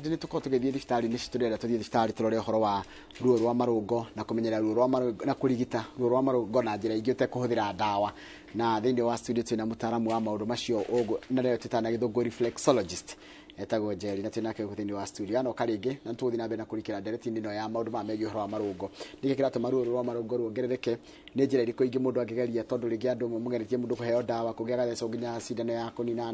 Nĩ tũkorwo tũgĩthiĩ thibitarĩ-inĩ citũ, rĩrĩa tũthiĩ thibitarĩ tũrore ũhoro wa ruo rwa marũngo na kũmenyerera ruo rwa marũngo na kũrigita ruo rwa marũngo na njĩra ingĩ ũtekũhũthĩra ndawa. Na thĩinĩ wa studio twĩna mũtaaramu wa maũndũ macio ũguo, na rĩo twĩtaga na Gĩthũngũ reflexologist, etagwo Njeri, na twĩnake gũkũ thĩinĩ wa studio anoka rĩngĩ, na nĩtũgũthiĩ na mbere na kũrikĩra ndereti-inĩ ĩno ya maũndũ maya megiĩ ũhoro wa marũngo. Nĩkĩ kĩratũma ruo rwa marũngo ruongerereke? Nĩ njĩra irĩkũ ingĩ mũndũ angĩgeria? Tondũ rĩngĩ andũ mũgeretie mũndũ kũheo ndawa, kũngĩ agathecwo nginya cindano ya kũnina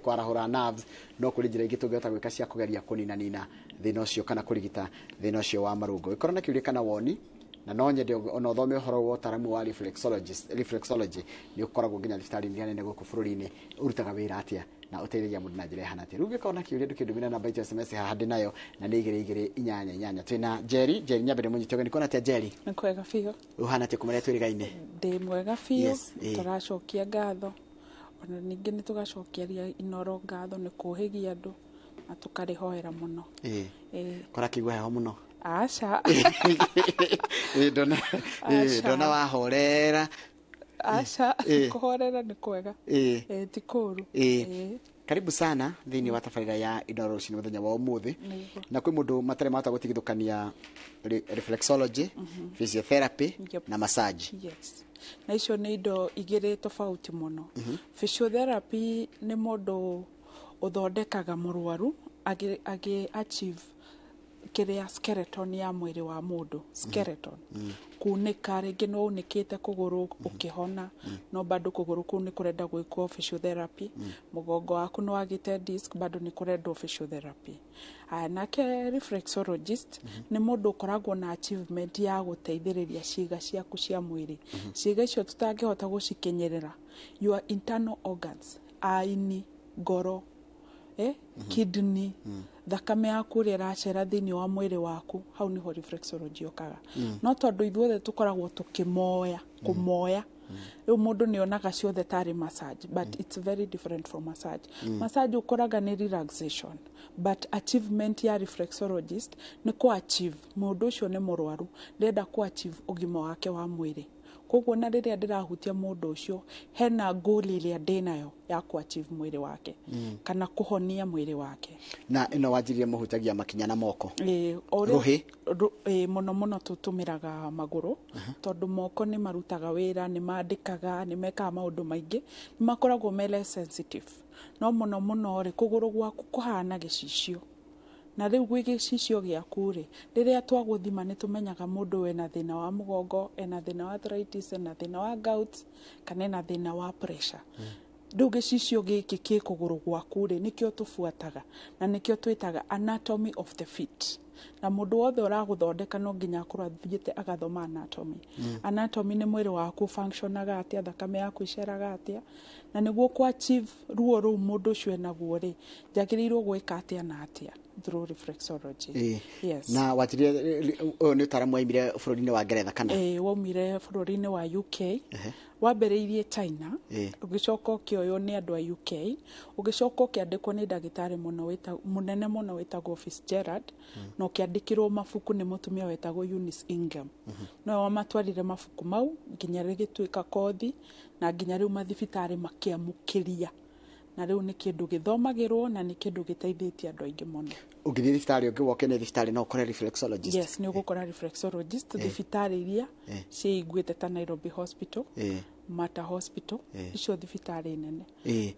kwarahũra nerves, no kũrĩ njĩra ingĩ tũngĩhota gwĩka cia kũgeria kũninanina thĩna ũcio kana kũrigita thĩna ũcio wa marũngo. Ĩkorwo na kĩũria kana woni, na no nyende ona ũthome ũhoro wa ũtaaramu wa reflexology, nĩ ũkoragwo nginya thibitarĩ iria nene gũkũ bũrũri-inĩ, ũrutaga wĩra atĩa na ũteithagia mũndũ na njĩra ĩhana atĩa. Rĩu ũngĩkorwo na kĩũria, ndũkĩndũmĩre namba itũ ya SMS haha ndĩ nayo, na nĩ 2288. Twĩna Njeri. Njeri, nyambe ndĩmũnyite ũgeni. Kuona atĩa, Njeri? Nĩ kwega biũ. Ũhana atĩa kuma rĩrĩa twĩrĩgaine? Ndĩ mwega biũ. Tũracokia ngatho, ona ningĩ nĩ tũgacokeria Inoro ngatho nĩ kũhĩgia andũ na tũkarĩhoera mũno. Kora kĩigua heho mũno? Aca. Ndona Aca. Ndona wahorera. Aca. Kũhorera nĩ kwega. Ti kũũru. Karibu sana thĩinĩ wa tabarĩra ya Inoro Rũcinĩ mũthenya wa ũmũthĩ. Nĩguo. Na kwĩ mũndũ matarĩ mahota gũtigithũkania reflexology, physiotherapy na massage. Yes, na icio nĩ indo igĩrĩ tofauti mũno. Physiotherapy nĩ mũndũ ũthondekaga mũrwaru agĩ achieve kĩrĩa skeleton ya mwĩrĩ wa mũndũ, skeleton kunĩka. Rĩngĩ nĩ waunĩkĩte kũgũrũ ũkĩhona, no bado kũgũrũ kũu nĩ kũrenda gwĩkwo physiotherapy. Mũgongo waku nĩ wagĩte disc, bado nĩ kũrendwo physiotherapy. Aya, nake reflexologist nĩ mũndũ ũkoragwo na achievement ya gũteithĩrĩria ciĩga ciaku cia mwĩrĩ, ciĩga icio tũtangĩhota gũcikinyĩrĩra, your internal organs, ini, ngoro, kidney, thakame yaku ũrĩa ĩracera thĩinĩ wa mwĩrĩ waku. Hau nĩho reflexology yũkaga. No tondũ ithuothe tũkoragwo tũkĩmoya kũmoya, rĩu mũndũ nĩ onaga ciothe tarĩ massage, but it's very different from massage. Massage ũkoraga nĩ relaxation, but achievement ya reflexologist nĩ kũ achieve mũndũ ũcio nĩ mũrwaru, ndĩrenda kũ achieve ũgima wake wa mwĩrĩ. Koguo na rĩrĩa ndĩrahutia mũndũ ũcio, hena goal ĩrĩa ndĩnayo ya kũ achieve mwĩrĩ wake kana kũhonia mwĩrĩ wake. Na ĩno wanjirie mũhutagia makinya na moko? Ĩĩ, o ũrĩa- Rũhĩ? Ĩĩ, mũno mũno tũtũmĩraga magũrũ, tondũ moko nĩ marutaga wĩra, nĩ mandĩkaga, nĩ mekaga maũndũ maingĩ, nĩ makoragwo me less sensitive. No mũno mũno rĩ, kũgũrũ gwaku kũhana gĩcicio, na rĩu gwĩ gĩcicio gĩaku rĩ, rĩrĩa twagũthima nĩ tũmenyaga mũndũ ena thĩna wa mũgongo, ena thĩna wa arthritis, ena thĩna wa gout, kana ena thĩna wa pressure. Rĩu gĩcicio gĩkĩ kĩ kũgũrũ gwaku rĩ, nĩkĩo tũbuataga na nĩkĩo twĩtaga anatomy of the feet. Na mũndũ wothe ũragũthondeka no nginya akorwo athiĩte agathoma anatomy. Anatomy nĩ mwĩrĩ waku functionaga atĩa, thakame yaku ĩceraga atĩa, na nĩguo kũ achieve ruo rũu mũndũ ũcio enaguo rĩ, njagĩrĩirwo gwĩka atĩa na atĩa through reflexology. Yes. Na wanjirie ũyũ nĩ ũtaaramu waimire bũrũri-inĩ wa Ngeretha kana? Ĩĩ, waumire bũrũri-inĩ wa UK. Wambĩrĩirie China, ũgĩcoka ũkĩoywo nĩ andũ a UK, ũgĩcoka ũkĩandĩkwo nĩ ndagĩtarĩ mũno mũnene mũno wĩtagwo Fitzgerald, na ũkĩandĩkĩrwo mabuku nĩ mũtumia wetagwo Eunice Ingham. Nowe wamatwarire mabuku mau nginya rĩgĩtuĩka kothi, na nginya rĩu mathibitarĩ makĩamũkĩria, na rĩu nĩ kĩndũ gĩthomagĩrwo na nĩ kĩndũ gĩteithĩtie andũ aingĩ mũno. Ũngĩthiĩ thibitarĩ ũngĩ woke nĩ thibitarĩ no ũkore reflexologist? Yes, nĩ ũgũkora reflexologist thibitarĩ iria ciĩiguĩte ta Nairobi Hospital, Mater Hospital, icio thibitarĩ nene.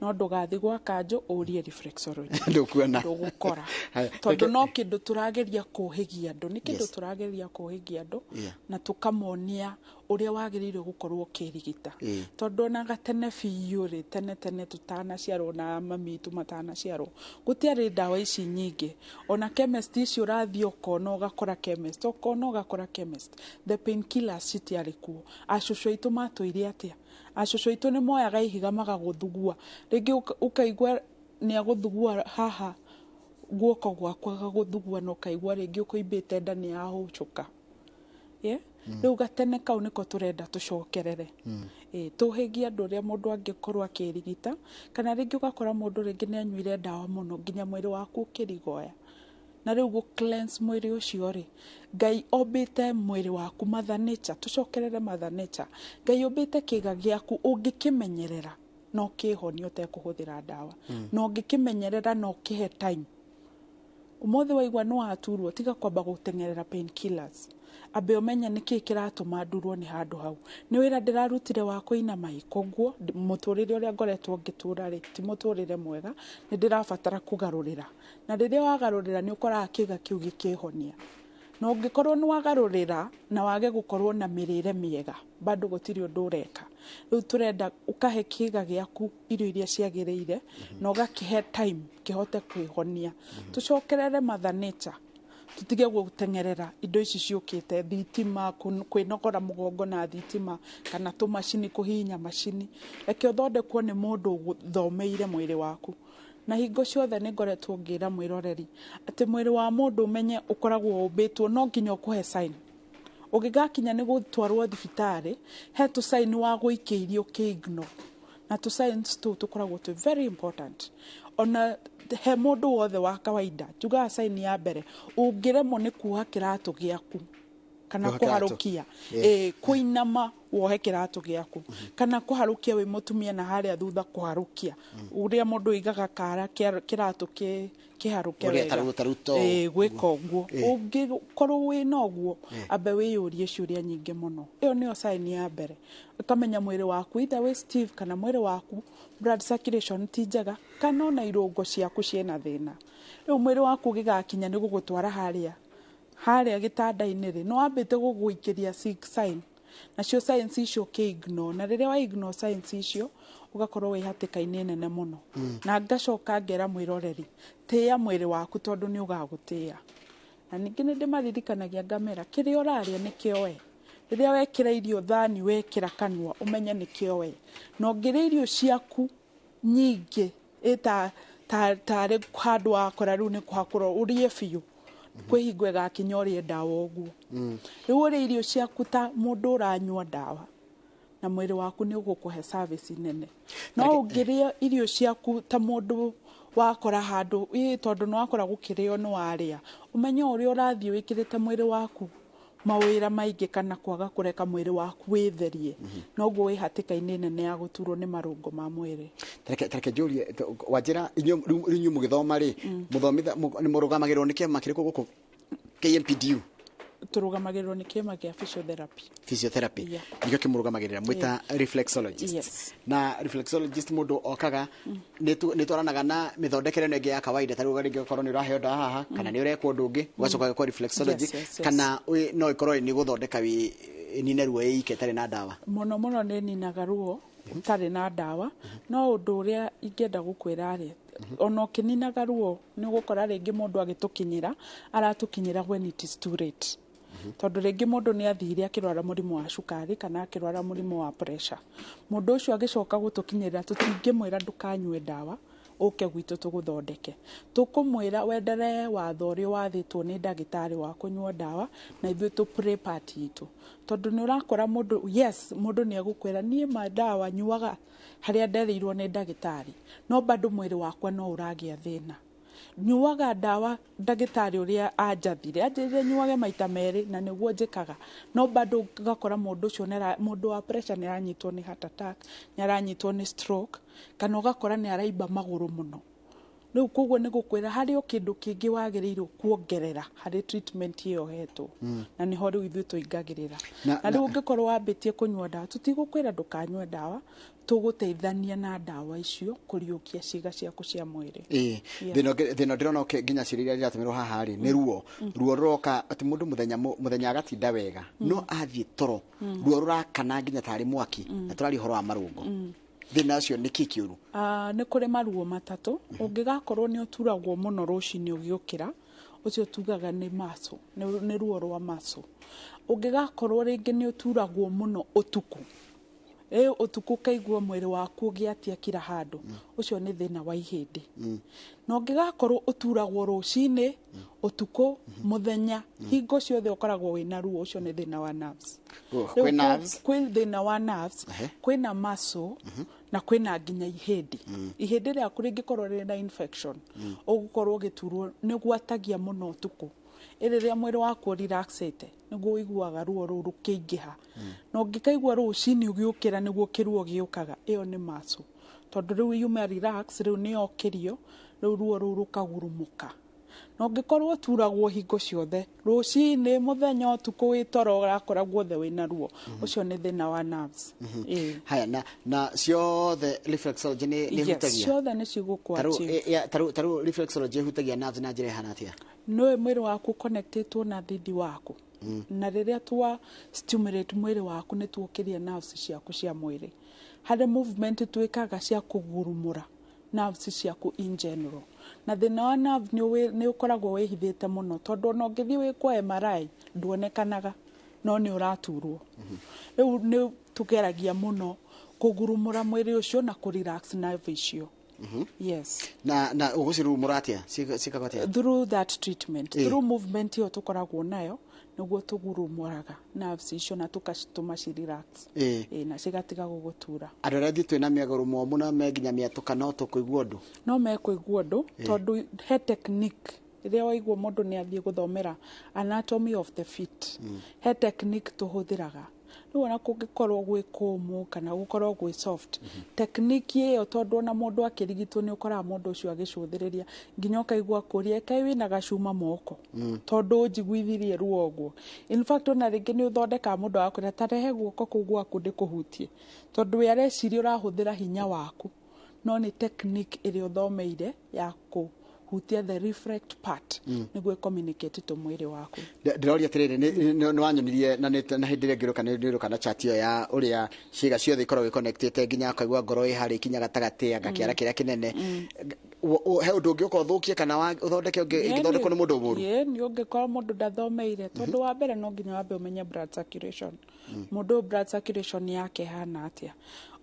No ndũgathiĩ gwa kanjũ ũrie reflexology. Ndũkuona. Ndũgũkora. Haya, tondũ no kĩndũ tũrageria kũhĩgia andũ, nĩ kĩndũ tũrageria kũhĩgia andũ na tũkamonia ũrĩa wagĩrĩire gũkorwo ũkĩrigita. Tondũ ona gatene biũ rĩ, tene tene tũtanaciarwo na mami itũ matanaciarwo, gũtiarĩ ndawa ici nyingĩ. Ona chemist ici ũrathiĩ ũkona ũgakora chemist, ũkona ũgakora chemist, the pain killers citiarĩ kuo. Acũcũ aitũ matũire atĩa? Acũcũ aitũ nĩ moyaga ihiga magagũthugua, rĩngĩ ũkaigua nĩ agũthugua haha guoko gwaku, agagũthugua na ũkaigua rĩngĩ ũkũimbĩte nda nĩ yahũcũka. Yeah? Rĩu gatene kau nĩko tũrenda tũcokerere. Ĩ, tũhĩgie andũ ũrĩa mũndũ angĩkorwo akĩrigita, kana rĩngĩ ũgakora mũndũ rĩngĩ nĩ anyuire ndawa mũno nginya mwĩrĩ waku ũkĩrigoya, na rĩu gũ cleanse mwĩrĩ ũcio rĩ, Ngai ombĩte mwĩrĩ waku, mother nature, tũcokerere mother nature. Ngai ombĩte kĩga gĩaku, ũngĩkĩmenyerera no kĩhonie ũtekũhũthĩra ndawa, na ũngĩkĩmenyerera na ũkĩhe time. Ũmũthĩ waigua nĩ waturwo, tiga kwamba gũteng'erera painkillers. Ambe ũmenye nĩkĩ kĩratũma ndurwo nĩ handũ hau. Nĩ wĩra ndĩrarutire wa kũinama ĩ, koguo mũtũrĩre ũrĩa ngoretwo ngĩtũra rĩ, ti mũtũrĩre mwega, nĩ ndĩrabatara kũgarũrĩra. Na rĩrĩa wagarũrĩra nĩ ũkoraga kĩga kĩu gĩkĩhonia. Na ũngĩkorwo nĩ wagarũrĩra na wage gũkorwo na mĩrĩre mĩega, bado gũtirĩ ũndũ ũreka. Rĩu tũrenda ũkahe kĩga gĩaku irio iria ciagĩrĩire na ũgakĩhe time kĩhote kwĩhonia. Tũcokerere mother nature, tũtige gũteng'erera indo ici ciũkĩte, thitima, kwĩnogora mũgongo na thitima, kana tũmacini, kũhihinya macini. Reke ũthondekwo nĩ mũndũ ũthomeire mwĩrĩ waku. Na hingo ciothe nĩ ngoretwo ngĩra mwĩroreri atĩ mwĩrĩ wa mũndũ ũmenye ũkoragwo ũmbĩtwo no nginya ũkũhe sign. Ũngĩgakinya nĩ gũtwarwo thibitarĩ, he tũ sign wa gũikĩirio ũkĩ-ignore. Na tũ signs tũu tũkoragwo twĩ very important. Ona he mũndũ wothe wa kawaida, njugaga sign ya mbere, ũngĩremwo nĩ kuoha kĩratũ gĩaku kana Kuoha kĩratũ. kũharũkia, kũinama wohe kĩratũ gĩaku, kana kũharũkia wĩ mũtumia na harĩa thutha kũharũkia, ũrĩa mũndũ aigaga kara kĩratũ kĩharũke Ũrĩa wega. taruta ũũ. Gwĩka ũguo. Ũngĩkorwo wĩna ũguo, ambe wĩyũrie ciũria nyingĩ mũno. Ĩyo nĩyo sign ya mbere. Ũkamenya mwĩrĩ waku either wĩ stiff kana mwĩrĩ waku blood circulation ti njega, kana ona irũngo ciaku ciĩna thĩna. Rĩu mwĩrĩ waku ũgĩgakinya nĩ gũgũtwara harĩa harĩa gĩtanda-inĩ rĩ, nĩ wambĩte gũgũikĩria sick sign. Nacio signs icio ũkĩ-ignore, na rĩrĩa wa ignore signs icio ũgakorwo wĩ hatĩka-inĩ nene mũno. Na ngacoka ngera mwĩroreri, tĩĩa mwĩrĩ waku tondũ nĩ ũgagũtĩĩa. Na ningĩ nĩ ndĩmaririkanagia ngamera, kĩrĩa ũrarĩa nĩkĩo we. Rĩrĩa wekĩra irio thani wekĩra kanua ũmenye nĩkĩo we. Na ũngĩrĩa irio ciaku nyingĩ tarĩ handũ wakora rĩu nĩ kũhakũrwo ũrĩe biũ, kwĩ hingo ĩgakinya ũrĩe ndawa ũguo. Rĩu ũrĩe irio ciaku ta mũndũ ũranyua ndawa, na mwĩrĩ waku nĩ ũgũkũhe service nene. No ũngĩrĩa irio ciaku ta mũndũ wakora handũ, tondũ nĩ wakora gũkĩrĩo nĩ warĩa, ũmenye ũrĩa ũrathiĩ wĩkĩrĩte mwĩrĩ waku mawĩra maingĩ kana kwaga kũreka mwĩrĩ waku wĩtherie, noguo wĩ hatĩka-inĩ nene ya gũturwo nĩ marũngo ma mwĩrĩ. Tareke njũrie, wanjĩra inyuĩ rĩu inyuĩ mũgĩthoma rĩ, mũthomitha nĩ mũrũgamagĩrĩrwo nĩ kĩama kĩrĩkũ gũkũ KMPDU? Tũrũgamagĩrĩrwo nĩ kĩama kĩa physiotherapy. Physiotherapy. Yeah. Nĩkĩo kĩmũrũgamagĩrĩra mwĩta reflexologist. Yes. Na reflexologist mũndũ okaga nĩ twaranaga na mĩthondekere ĩno ĩngĩ ya kawaida, ta rĩu rĩngĩ ũkorwo nĩ ũraheo ndawa haha kana nĩ ũrekwo ũndũ ũngĩ ũgacoka ũgekwo reflexology, Yes. kana no ĩkorwo nĩ gũthondeka wĩ ĩnine ruo ĩike ĩtarĩ na ndawa. Mũno mũno nĩ ninaga ruo ũtarĩ na ndawa. No ũndũ ũrĩa ingĩenda gũkwĩra rĩ, ona ũkĩninaga ruo nĩ ũgũkora rĩngĩ mũndũ agĩtũkinyĩra aratũkinyĩra when it is too late. Tondũ rĩngĩ mũndũ nĩ athire akĩrwara mũrimũ wa cukari kana akĩrwara mũrimũ wa pressure. Mũndũ ũcio agĩcoka gũtũkinyĩra tũtingĩmwĩra ndũkanyue ndawa ũke gwitũ tũgũthondeke. Tũkũmwĩra wenderee watho ũrĩa wathĩtwo nĩ ndagĩtarĩ wa kũnyua ndawa, na ithuĩ tũ play part itũ. Tondũ nĩ ũrakora mũndũ, yes, mũndũ nĩ egũkwĩra niĩ ma ndawa nyuaga harĩa nderĩirwo nĩ ndagĩtarĩ, no bado mwĩrĩ wakwa no ũragĩa thĩna. Nyuaga ndawa ndagĩtarĩ ũrĩa anjathire, anjĩrire nyuage maita merĩ na nĩguo njĩkaga, no bado ũgakora mũndũ ũcio mũndũ wa pressure nĩ aranyitwo nĩ heart attack, nĩ aranyitwo nĩ stroke, kana ũgakora nĩ araimba magũrũ mũno. Rĩu koguo nĩ gũkwĩra harĩ o kĩndũ kĩngĩ wagĩrĩirwo kuongerera harĩ treatment ĩyo ũhetwo. Na nĩho rĩu ithuĩ tũingagĩrĩra. Na rĩu ũngĩkorwo wambĩtie kũnyua ndawa, tũtigũkwĩra ndũkanyue ndawa, tũgũteithania na ndawa icio kũriũkia ciĩga ciaku cia mwĩrĩ. Thĩna ndĩrona nginya ciũria iria iratũmĩrwo haha rĩ, nĩ ruo. Ruo rũroka atĩ mũndũ mũthenya agatinda wega, no athiĩ toro, ruo rũrakana nginya tarĩ mwaki, na tũraria ũhoro wa marũngo. Thĩna ũcio nĩ kĩ kĩũru? Nĩ kũrĩ maruo matatũ. Ũngĩgakorwo nĩ ũturagwo mũno rũcinĩ ũgĩũkĩra, ũcio tugaga nĩ muscle, nĩ ruo rwa muscle. Ũngĩgakorwo rĩngĩ nĩ ũturagwo mũno ũtukũ, ũtukũ ũkaigua mwĩrĩ waku ũgĩatia kila handũ, ũcio nĩ thĩna wa ihĩndĩ. Na ũngĩgakorwo ũturagwo rũcinĩ, ũtukũ, mũthenya, hingo ciothe ũkoragwo wĩna ruo, ũcio nĩ thĩna wa nerves. Oh, Rĩu kwĩ nerves? kwĩ thĩna wa nerves, kwĩna muscle, na kwĩna nginya ihĩndĩ. Ihĩndĩ rĩaku rĩngĩkorwo rĩrĩ na infection, ũgũkorwo ũgĩturwo, nĩ ũgwatagia mũno ũtukũ. Rĩrĩa mwĩrĩ waku ũrelaxĩte, nĩguo ũiguaga ruo rũu rũkĩingĩha. Na ũngĩkaigua rũcinĩ ũgĩũkĩra nĩguo kĩruo gĩũkaga, ĩyo nĩ muscle. Tondũ rĩu yuma relax, rĩu nĩ yokĩrio, rĩu ruo rũu rũkagurumũka. Na ũngĩkorwo ũturagwo hingo ciothe, rũcinĩ, mũthenya, ũtukũ, wĩ toro, ũrakora guothe wĩna ruo, ũcio nĩ thĩna wa nerves. Ĩĩ. Haya, na ciothe reflexology nĩ Yes, ĩhutagia? Ciothe nĩ cigũkũ Tarĩu achieve. tarĩu reflexology ĩhutagia nerves na njĩra ĩhana atĩa? Nĩũĩ mwĩrĩ waku connectĩtwo na thithi waku, na rĩrĩa twa stimulate mwĩrĩ waku nĩ tuokĩria nerves ciaku cia mwĩrĩ. Harĩ movement twĩkaga cia kũgurumũra nerves ciaku in general. Na thĩna wa nerve nĩ ũkoragwo wĩhithĩte mũno, tondũ ona ũngĩthiĩ wĩkwo MRI nduonekanaga, no nĩ ũraturwo. Rĩu nĩ tũgeragia mũno kũgurumũra mwĩrĩ ũcio na kũ relax nerve icio. Yes. Na ũgũcirurumũra atĩa? Ciĩkagwo atĩa? Through that treatment, through movement ĩyo tũkoragwo nayo, nĩguo tũgurumũraga nerves icio na tũkacitũma ci relax. Ĩĩ, na cigatiga gũgũtura. Andũ arĩa ithuĩ twĩna mĩagũrũ momũ na me nginya mĩatũka no tũkũigua ũndũ? No mekũigua ũndũ, tondũ he technique rĩrĩa waigua mũndũ nĩ athiĩ gũthomera anatomy of the feet, he technique tũhũthĩraga. Rĩu ona kũngĩkorwo gwĩ kũmũ kana gũkorwo gwĩ soft, technique ĩyo, tondũ ona mũndũ akĩrigitwo nĩ ũkoraga mũndũ ũcio agĩcũthĩrĩria nginya ũkaigua kũria kaĩ wĩna gacuma moko, tondũ njiguithirie ruo ũguo. In fact, ona rĩngĩ nĩ ũthondekaga mũndũ agakwĩra, "Ta rehe guoko kũu gwaku ndĩkũhutie," tondũ we areciria ũrahũthĩra hinya waku, no nĩ technique ĩrĩa ũthomeire ya kũhutia the reflect part nĩguo communicate to mwĩrĩ waku. Ndĩroria atĩrĩrĩ, nĩ wanyonirie na hĩndĩ ĩrĩa ngĩrũka nĩ rũka na chat ĩyo ya ũrĩa ciĩga ciothe ikoragwo iconnectĩte, nginya akaigua ngoro ĩ harĩa ikinya gatagatĩ anga kĩara kĩrĩa kĩnene. He ũndũ ũngĩ ũka ũthũkie kana ũthondeke ĩngĩthondekwo nĩ mũndũ mũũru? Ĩĩ, nĩ ũngĩkorwo mũndũ ndathomeire, tondũ wa mbere no nginya wambe ũmenye blood circulation. Mũndũ ũyũ blood circulation yake ĩhana atĩa?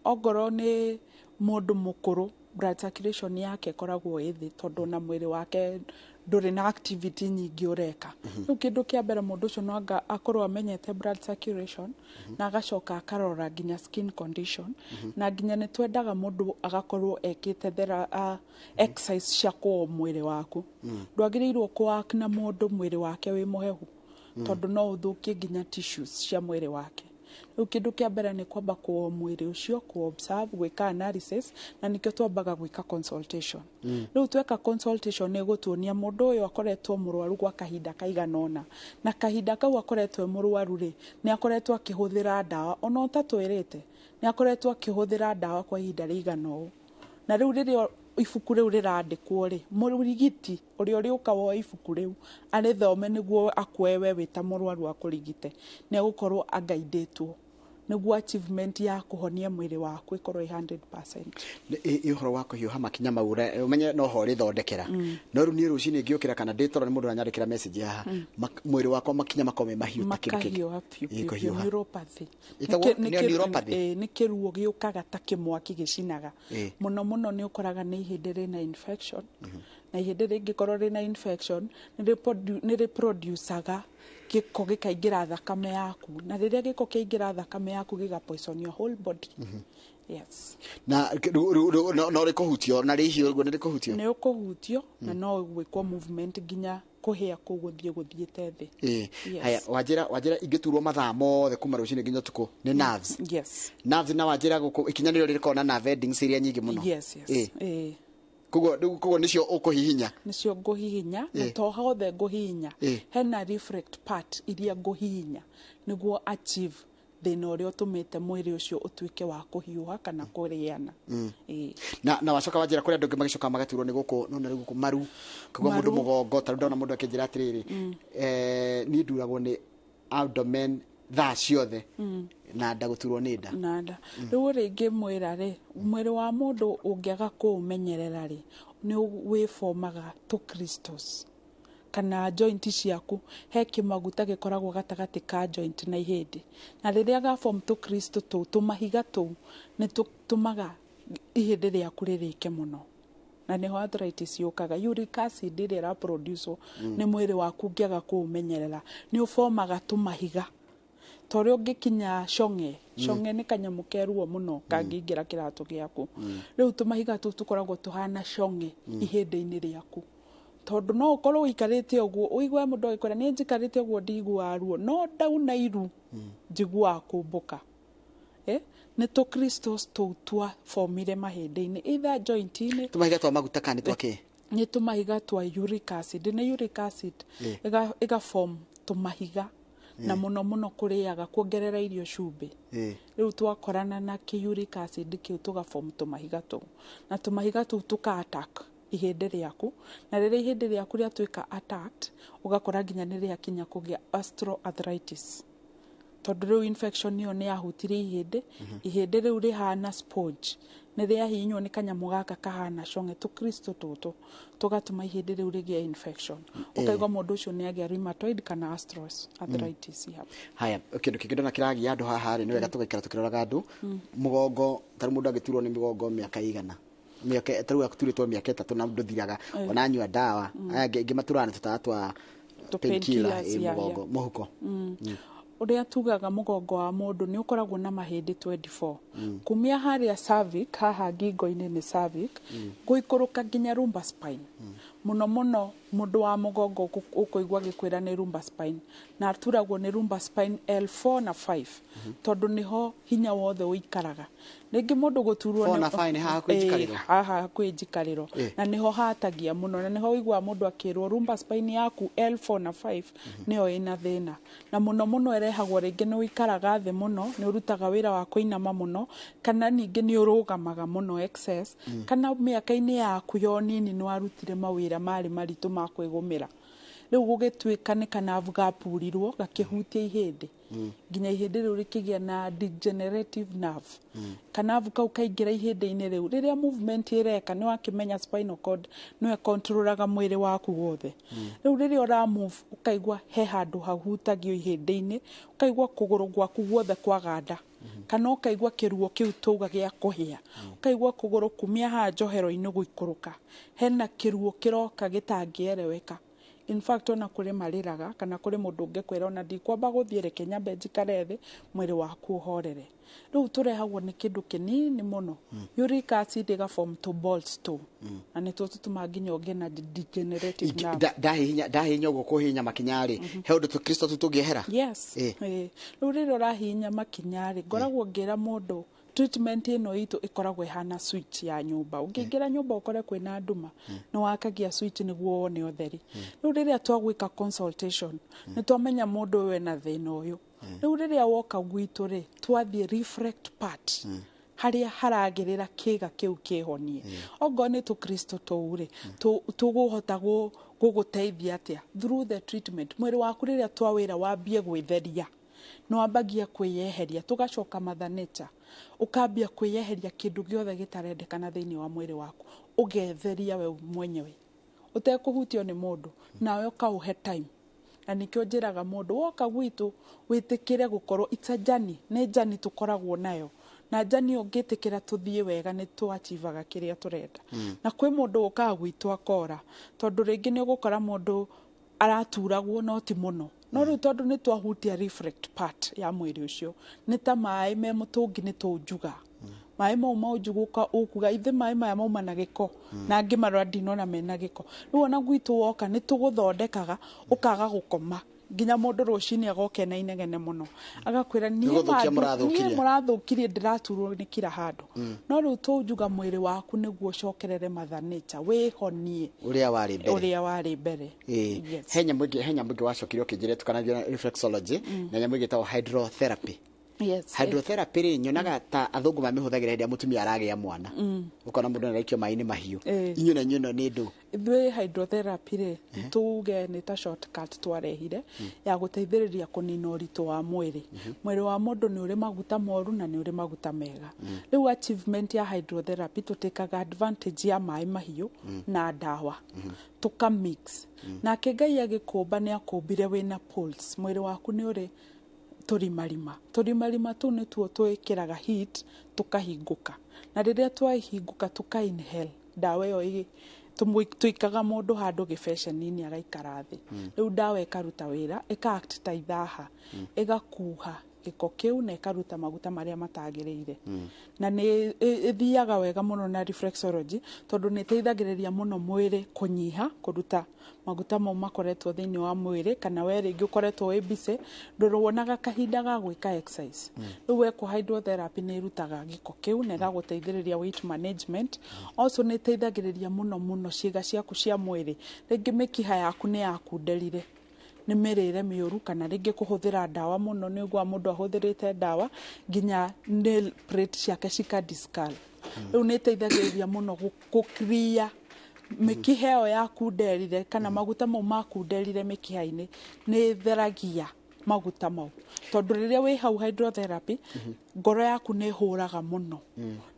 Ongorwo nĩ mũndũ mũkũrũ, blood circulation yake ĩkoragwo ĩ thĩ, tondũ ona mwĩrĩ wake ndũrĩ na activity nyingĩ ũreka. Rĩu kĩndũ kĩa mbere, mũndũ ũcio no anga akorwo amenyete blood circulation, na agacoka akarora nginya skin condition, na nginya nĩ twendaga mũndũ agakorwo ekĩte exercise cia kũo mwĩrĩ waku. Ndwagĩrĩirwo kũ na mũndũ mwĩrĩ wake wĩ mũhehu, tondũ no ũthũkie nginya tissues cia mwĩrĩ wake. Rĩu kĩndũ kĩa mbere nĩ kwamba kũo mwĩrĩ ũcio, kũ observe, gwĩka analysis, na nĩkĩo twambaga gwĩka consultation. Rĩu tweka consultation nĩ ĩgũtuonia mũndũ ũyũ akoretwo mũrwaru gwa kahinda kaigana ũna, na kahinda kau akoretwo e mũrwaru rĩ, nĩ akoretwo akĩhũthĩra ndawa, ona ũtatwĩrĩte nĩ akoretwo akĩhũthĩra ndawa kwa ihinda rĩigana ũũ. Na rĩu rĩrĩa ibuku rĩu rĩrandĩkwo rĩ, mũrigiti ũrĩa ũrĩũka woe ibuku rĩu arĩthome nĩguo akuoe we wĩ ta mũrwaru akũrigite, nĩ egũkorwo angaindĩtwo nĩguo achievement ya kũhonia mwĩrĩ waku ĩkorwo ĩ 100%. Ĩ ũhoro wa kũhiũha makinya mau, ũmenye no ho ũrĩthondekera, no rĩu niĩ rũcinĩ ngĩũkĩra kana ndĩ toro, nĩ mũndũ aranyandĩkĩra message haha, mwĩrĩ wakwa makinya makorwo me mahiũ ta kĩndũ kĩngĩ. Makahiũha biũ Ĩ, biũ biũ. Kũhiũha. Neuropathy. Ĩtagwo nĩ neuropathy? Ĩ, nĩ kĩruo gĩũkaga ta kĩmwaki gĩcinaga. Mũno mũno nĩ ũkoraga nĩ ihĩndĩ rĩna infection, na ihĩndĩ rĩngĩkorwo rĩna infection nĩ rĩproducaga gĩko gĩkaingĩra thakame yaku, na rĩrĩa gĩko kĩaingĩra thakame yaku gĩga poison your whole body. Yes. Na rĩu no rĩkũhutio na rĩhiũ ũguo nĩ rĩkũhutio? Nĩ ũkũhutio na no gwĩkwo movement nginya kũhĩa kũu gũthiĩ gũthiĩte thĩ. Yes. Haya, wanjĩra ingĩturwo mathaa mothe kuma rũcinĩ nginya ũtukũ nĩ nerves? Yes. Nerves, na wanjĩra gũkũ ikinya nĩrĩo rĩkoragwo na nerve endings iria nyingĩ mũno. Yes. Ĩ. Koguo rĩu koguo nĩcio ũkũhihinya? Nĩcio ngũhihinya, na to hothe ngũhihinya, hena reflect part iria ngũhihinya nĩguo achieve thĩna ũrĩa ũtũmĩte mwĩrĩ ũcio ũtuĩke wa kũhiũha kana kũrĩana. Ĩĩ. Na wacoka wanjĩra kũrĩ andũ angĩ magĩcoka magaturwo nĩ gũkũ, nona rĩu gũkũ maru kũigua mũndũ Maru. mũgongo. Ta rĩu ndona mũndũ akĩnjĩra atĩrĩrĩ, niĩ nduragwo nĩ abdomen thaa ciothe na nda, gũturwo nĩ nda. Na nda. Rĩu rĩngĩ mwĩra rĩ, mwĩrĩ wa mũndũ ũngĩaga kũũmenyerera rĩ, nĩ wĩbomaga tũ crystals kana joint ciaku. He kĩmaguta gĩkoragwo gatagatĩ ka joint na ihĩndĩ, na rĩrĩa ga form tũ crystal tũu, tũmahiga tũu, nĩ tũtũmaga ihĩndĩ rĩaku rĩrĩke mũno, na nĩho arthritis yũkaga. Uric acid ĩrĩa ĩraproducwo nĩ mwĩrĩ waku ũngĩaga kũũmenyerera nĩ ũbomaga tũmahiga. Ta ũrĩa ũngĩkinya cong'e, cong'e nĩ kanyamũ ke ruo mũno kangĩingĩra kĩratũ gĩaku. Rĩu tũmahiga tũu tũkoragwo tũhana cong'e ihĩndĩ-inĩ rĩaku, tondũ no ũkorwo ũikarĩte ũguo ũigue mũndũ agĩkwĩra, "Niĩ njikarĩte ũguo ndiguaga ruo, no ndauna iru njiguaga kũmbũka." Nĩ tũ crystals tũu twabomire mahĩndĩ-inĩ, either joint-inĩ. Tũmahiga twa maguta kana nĩ twakĩ? Nĩ tũmahiga twa uric acid, nĩ uric acid ĩga form tũmahiga, na mũno mũno kũrĩaga kuongerera irio cumbĩ. Rĩu twakorana na kĩ uric acid kĩu, tũga form tũmahiga tũu, na tũmahiga tũu tũka attack ihĩndĩ rĩaku, na rĩrĩa ihĩndĩ rĩaku rĩatuĩka attacked, ũgakora nginya nĩ rĩakinya kũgĩa osteoarthritis, tondũ rĩu infection ĩyo nĩ yahutirie ihĩndĩ. Ihĩndĩ rĩu rĩhana sponge, nĩ rĩahihinywo nĩ kanyamũ gaka kahana cong'e, tũkristo tũtũ tũgatũma ihĩndĩ rĩu rĩgĩe infection, ũkaigua mũndũ ũcio nĩ agĩa rheumatoid kana arthritis, yeah. Haya, kĩndũ kĩngĩ ndona kĩragia andũ haha rĩ, nĩ wega tũgaikara tũkĩroraga andũ mũgongo. Tarĩu mũndũ angĩturwo nĩ mĩgongo mĩaka igana, mĩaka tarĩu aturĩtwo mĩaka 3 na ndũthiraga, ona anyua ndawa, aya angĩ maturaga nĩ tũtawa twa tũ painkiller, painkillers, yeah, mũgongo mũhuko. Ũrĩa tugaga mũgongo wa mũndũ nĩ ũkoragwo na mahĩndĩ 24, kumia harĩa cervix, haha ngingo-inĩ nĩ cervix, gũikũrũka nginya lumbar spine. Mũno mũno mũndũ wa mũgongo ũkũigua agĩkwĩra nĩ lumbar spine, na aturagwo nĩ lumbar spine L4 na 5, tondũ nĩho hinya wothe ũikaraga. Rĩngĩ mũndũ gũturwo 4 na 5 nĩ haha hakuhĩ njikarĩro? Haha hakuhĩ njikarĩro. Na nĩho hatagia mũno, na nĩho ũiguaga mũndũ akĩrwo lumbar spine yaku L4 na 5 nĩyo ĩna thĩna. Na mũno mũno ĩrehagwo rĩngĩ nĩ ũikaraga thĩ mũno, nĩ ũrutaga wĩra wa kũinama mũno, kana ningĩ nĩ ũrũgamaga mũno excess, kana mĩaka-inĩ yaku ya ũnini nĩ warutire mawĩra marĩ maritũ ma kwĩgũmĩra, rĩu gũgĩtuĩka nĩ kanavu gapurirwo gakĩhutia ihĩndĩ, nginya ihĩndĩ rĩu rĩkĩgĩa na degenerative nerve. Kanavu kau kaingĩra ihĩndĩ-inĩ rĩu, rĩrĩa movement ĩreka, nĩ wakĩmenya spinal cord nĩyo ĩkontrolaga mwĩrĩ waku wothe. Rĩu rĩrĩa ũra move, ũkaigua he handũ hahutagio ihĩndĩ-inĩ, ũkaigua kũgũrũ gwaku guothe kwaganda, kana ũkaigua kĩruo kĩu tauga gĩa kũhĩa, ũkaigua kũgũrũ kumia haha njohero-inĩ gũikũrũka hena kĩruo kĩroka gĩtangĩereweka. In fact, ona kũrĩ marĩraga, kana kũrĩ mũndũ ũngĩkwĩra ona ndikwamba gũthiĩ, reke nyambe njikare thĩ mwĩrĩ waku ũhorere. Rĩu tũrehagwo nĩ kĩndũ kĩnini mũno, uric acid ĩga form tũ balls tũ, na nĩtuo tũtũmaga nginya ũgĩe na degenerative nerve. Ndahihinya ũguo kũhihinya makinya rĩ, he ũndũ tũkristo tu tũngĩehera? Yes. Rĩu rĩrĩa ũrahihinya makinya rĩ, ngoragwo ngĩra mũndũ treatment ĩno itũ ĩkoragwo ĩhana switch ya nyũmba. Ũngĩingĩra nyũmba ũkore kwĩna nduma, nĩ wakagia switch nĩguo wone ũtheri. Rĩu rĩrĩa twagwĩka consultation, nĩ twamenya mũndũ ũyũ ena thĩna ũyũ. Rĩu rĩrĩa woka gwitũ rĩ, twathiĩ reflect part harĩa haragĩrĩra kĩga kĩu kĩhonie. Ongorwo nĩ tũkristo tũu rĩ, tũgũhota gũgũteithia atĩa through the treatment? Mwĩrĩ waku rĩrĩa twawĩra wambie gwĩtheria, nĩ wambagia kwĩyeheria, tũgacoka mother nature, ũkambia kwĩyeheria kĩndũ gĩothe gĩtarendekana thĩinĩ wa mwĩrĩ waku, ũgetheria we mwenyewe ũtekũhutio nĩ mũndũ, nawe ũkaũhe time. Na nĩkĩo njĩraga mũndũ woka gwitũ wĩtĩkĩre gũkorwo it's a journey, nĩ journey tũkoragwo nayo, na journey ũngĩtĩkĩra tũthiĩ wega nĩ tũachivaga kĩrĩa tũrenda. Na kwĩ mũndũ ũkaga gwitũ akora, tondũ rĩngĩ nĩ ũgũkora mũndũ araturagwo no ti mũno, no rĩu tondũ nĩ twahutia reflect part ya mwĩrĩ ũcio, nĩ ta maĩ me mũtũngi, nĩ tũnjuga maĩ mau maunjugũka, ũkuga ithe maĩ maya mauma na gĩko, na angĩ marora ndinona mena gĩko. Rĩu ona gwitũ woka nĩ tũgũthondekaga ũkaga gũkoma, nginya mũndũ rũcinĩ agoka ena inegene mũno, agakwĩra niĩ Nĩ gũthũkia mũrathũkirie. Niĩ mũrathũkirie, ndĩraturwo nĩ kira handũ. No rĩu tũnjuga mwĩrĩ waku nĩguo ũcokerere mother nature, wĩhonie ũrĩa warĩ mbere. Ũrĩa warĩ mbere. Yes. He nyamũ ĩngĩ wacokire ũkĩnjĩra tukanagia na reflexology na nyamũ ĩngĩ ĩtagwo hydrotherapy. Yes. Hydrotherapy rĩ, nyonaga ta athũngũ mamĩhũthagĩra hĩndĩ ĩrĩa mũtumia aragĩa mwana, ũkona mũndũ nĩaraikio maĩ-inĩ mahiũ. Inyuĩ na inyuĩ ĩno nĩ ndũ? Ithuĩ hydrotherapy rĩ, tuge nĩ ta shortcut twarehire ya gũteithĩrĩria kũnina ũritũ wa mwĩrĩ. Mwĩrĩ wa mũndũ nĩ ũrĩ maguta moru na nĩ ũrĩ maguta mega. Rĩu achievement ya hydrotherapy, tũtĩkaga advantage ya maĩ mahiũ na ndawa, tũka mix. Nake Ngai agĩkũmba nĩ akũmbire wĩna pulse. Mwĩrĩ waku nĩ ũrĩ tũrimarima, tũrimarima tũu nĩtuo twĩkĩraga heat tũkahingũka, na rĩrĩa twahingũka tũka inhale ndawa ĩyo tũikaga mũndũ handũ gĩbeceni-inĩ agaikara thĩ. Rĩu ndawa ĩkaruta wĩra, ĩka act ta ithaha, ĩgakuha gĩko kĩu na ĩkaruta maguta marĩa matagĩrĩire. Na nĩ ĩthiaga wega mũno na reflexology, tondũ nĩ ĩteithagĩrĩria mũno mwĩrĩ kũnyiha kũruta maguta mau makoretwo thĩinĩ wa mwĩrĩ, kana we rĩngĩ ũkoretwo wĩ busy, ndũwonaga kahinda ga gwĩka exercise. Rĩu wekwo hydrotherapy nĩ ĩrutaga gĩko kĩu na ĩgagũteithĩrĩria weight management. Also nĩ ĩteithagĩrĩria mũno mũno ciĩga ciaku cia mwĩrĩ. Rĩngĩ mĩkiha yaku nĩ yakunderire nĩ mĩrĩre mĩũru, kana rĩngĩ kũhũthĩra ndawa mũno, nĩ ũiguaga mũndũ ahũthĩrĩte ndawa nginya nail plate ciake cika discolour. Rĩu nĩ ĩteithagĩrĩria mũno gũ clear mĩkiha ĩyo yakunderire, kana maguta mau makunderire mĩkiha-inĩ. Nĩ ĩtheragia maguta mau, tondũ rĩrĩa wĩ hau hydrotherapy, ngoro yaku nĩ ĩhũraga mũno,